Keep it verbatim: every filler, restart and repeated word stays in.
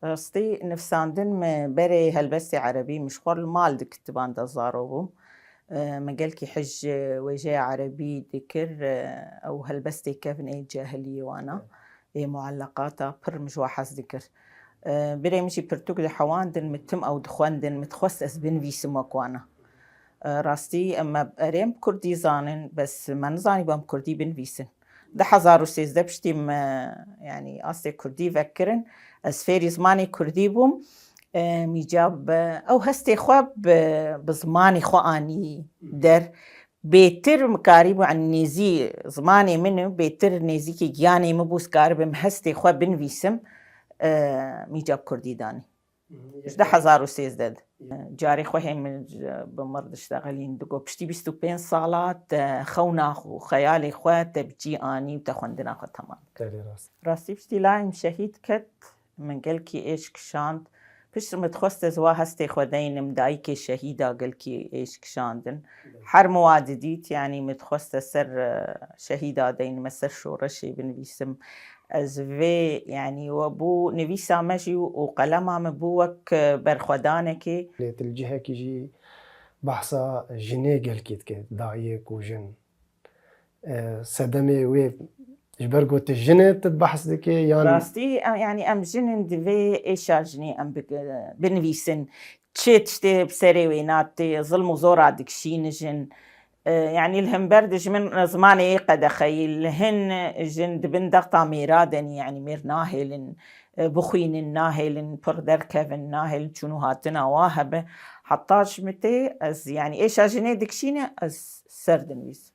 Rastî nivîsandin min berê helbestê erebî min ji xwe li mal di kitiban de zaro bûm. E, min gelkî hij wêjeya erebî dikir, e, ew helbestê kevin ê cahiliyê wana, ê mueleqata pir min ji we hez dikir. E, birê min jî pirtûk dihewandin, min tim ew dixwendin, min dixwest ez binivîsim wek wana. E, rastî em me erê em bi kurdî zanin, bes me nizanî em kurdî binivîsin. Du hezar û sêzdeh piştî me, yanî astê kurdî vekirin, ez fêrî zimanê kurdî bûm. E, mîca bi ew hestê xwe bi, bi zimanê xwe anî der. Bêtir min karîbû, yanî nêzî zimanê min û bêtir nêzîkî giyanê min bû, ez karibim hestê xwe binivîsim, e, mîca bi kurdî danî. Ji du hezar û sêzdeh de. Carê xwe hê min bi mir diştexilîn, digot piştî bîst û pênc sala te xewna xwe, xeyalê xwe te bi cî anî û te xwendina xwe temam kir. Belê rast. Rastî piştî layê min şehîd ket, min gelkî êş kişand. Piştre min dixwest ez wa hestê xwe deynim dayikê şehîda gelkî êş kişandin. Her min wa didît, yanî min dixwest ez ser, e, şehîda deynim, ez ser şoreşê binivîsim. Ez vê, yanî we bû nivîsa me jî û qelema min bû wek, e, berxwedanekê. Lê tu li cihekî jî behsa jinê gelkî dike, dayik û jin. E, sedemê wê ji ber ku tu jin î tu behs dikê yan? Rastî, em, yanî em jin in divê êşa jinê em bi-, binivîsin. Çi tiştê bi serê wê nat tê, zilm û zora dikişîne jin. E, yanî li hember dijmin zimanê yê qedexeyî, li hin jin di bin dexta mêra de ne, yanî mêr nahêlin, e, bixwînin, nahêlin pir derkevin, nahêlin çûn û hatina wa hebe. Heta ji min tê, ez, yanî êşa jinê dikişîne, ez ser dinivîsim.